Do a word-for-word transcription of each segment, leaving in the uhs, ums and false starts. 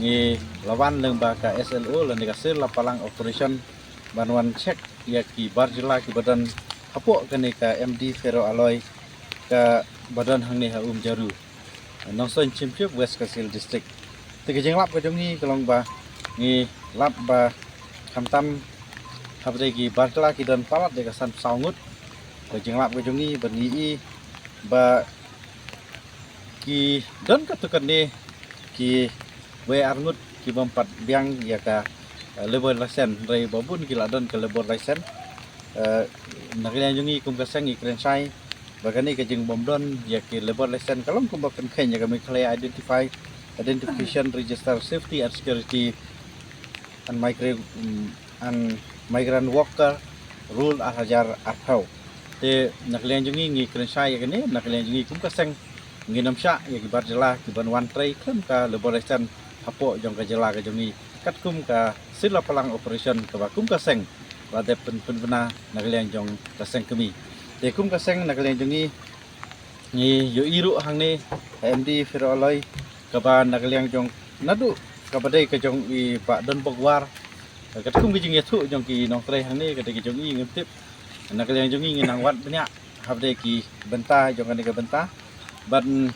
Ngi la wan lyngba ka S L O lane ka Sir Lapalang Operation ban wan check ïa ki bar jylla kiba don hapoh kane ka M D Ferro Alloy kaba don hangne ha Umjaru, Nongstoiñ Shymship, West Khasi Hills District. Te ka jinglap ka jong ngi ka long ba ngi lap ba khamtam hapdeng ki bar jylla ki don palat de ka san phew saw ngut. Ka jinglap ka jong ngi ba ngi i ba ki don katto katne kiwei ar ngut ki bym pat biang ïa ka, eh, labour license, hynrei ba bun ki la don ka labour license. Eh, na ka liang jong ngi kum ka seng ngi kren shai ba kane ka jingbym don ïa ki labour license ka long kumba pynkheiñ ïa ka Meghalaya Identify, Identification Register Safety and Security and Migra-, mm, and Migrant Worker Rule ar hajar arphew. Te na ka liang jong ngi ngi kren shai ïa kane, na ka liang jong ngi kum ka seng ngin ym shah ïa ki bar jylla kiban wan trei khlem ka labour license hapoh jong ka jylla ka jong ngi, katkum ka Sir Lapalang Operation kaba kum ka seng la dep pyn-, pynbna na ka liang jong ka seng kmie. Te kum ka seng na ka liang jong ngi ngi ïohi ruh hangne ha M D Ferro Alloy kaba na ka liang jong naduh kaba dei ka jong i Bah Donbok War, katkum ka jingïathuh jong ki nongtrei hangne, ka dei ka jong i ngim tip. Na ka liang jong ngi ngi nang wad bniah hapdeng ki bynta jong kane ka bynta. Ban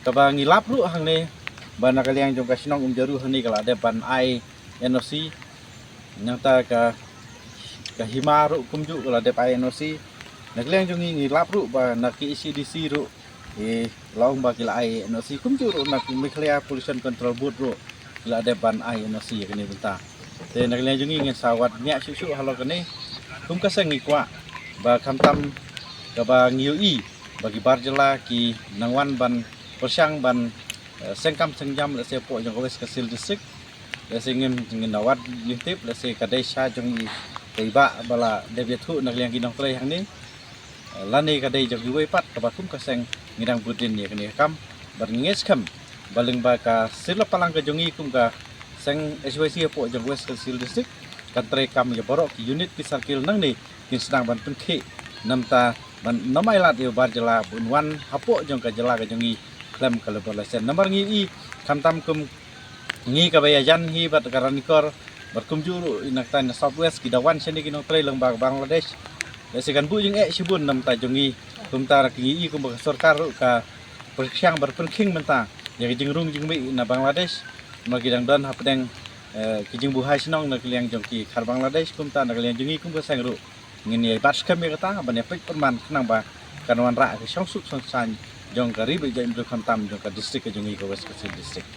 kaba ngi lap ruh hangne ba na ka liang jong ka shnong Umjaru hangne ka la dep ban ai N O C. Nangta ka, ka hima ruh kumjuh ka la dep ai N O C. Na ka liang jong ngi ngi lap ruh ba na ka E C D C ruh, eh, la ong ba ki la ai N O C, kumjuh ruh na ka Meghalaya Pollution Control Board ruh ki la dep ban ai N O C ïa kane bynta. Te na ka liang jong ngi ngin sa wad bniah shuh shuh halor kane. Kum ka seng ngi kwah ba khamtam kaba ngi ïohi ba ki bar jylla ki nang wan ban pyrshang ban, eh, seng kam seng jam lehse hapoh jong ka West Khasi Hills District. Lehse ngin, ngin da wad ngin tip lehse ka dei sha jong i, ka i bah ba la dep ïathuh na ka liang ki nongtrei hangne, eh, lane ka dei jong kiwei pat kaba kum ka seng ngi dang bud dien ïa kane ka kam. Bad ngi ngeit skhem ba lyngba ka Sir Lapalang ka jong ngi kum ka seng H Y C hapoh jong West Khasi Hills District kan trei kam ïa baroh ki unit ki circle nangne kin sdang ban pynkhih namar ban ym ai lad ïa u bar jylla ban wan hapoh jong ka jylla ka jong ngi khlem ka labour license. Namar ngi i khamtam kum ngi kaba ïajan hi bad ka Ranikor bad kumjuh ruh i na kata na South West ki da wan shane ki nongtrei lyngba ka Bangladesh. Lehse kan buh jingeh shibun namar jong ngi, kumta ngi i kumba ka sorkar ruh ka pyrshang bad pynkhing mynta ïa ka jingrung jingmih na Bangladesh. Namar ki dang don hapdeng, eh, ki jingbuhai shnong na ka liang jong ki khar Bangladesh, kumta na ka liang jong ngi kum ka seng ruh ngin ïa bat skhem ïa kata ban ïa peit pynban khnang ba kan wanrah ka shongsuk shongsaiñ jong ka ri bad jaitbynriew khamtam jong ka district ka jong ngi ka West Khasi Hills District.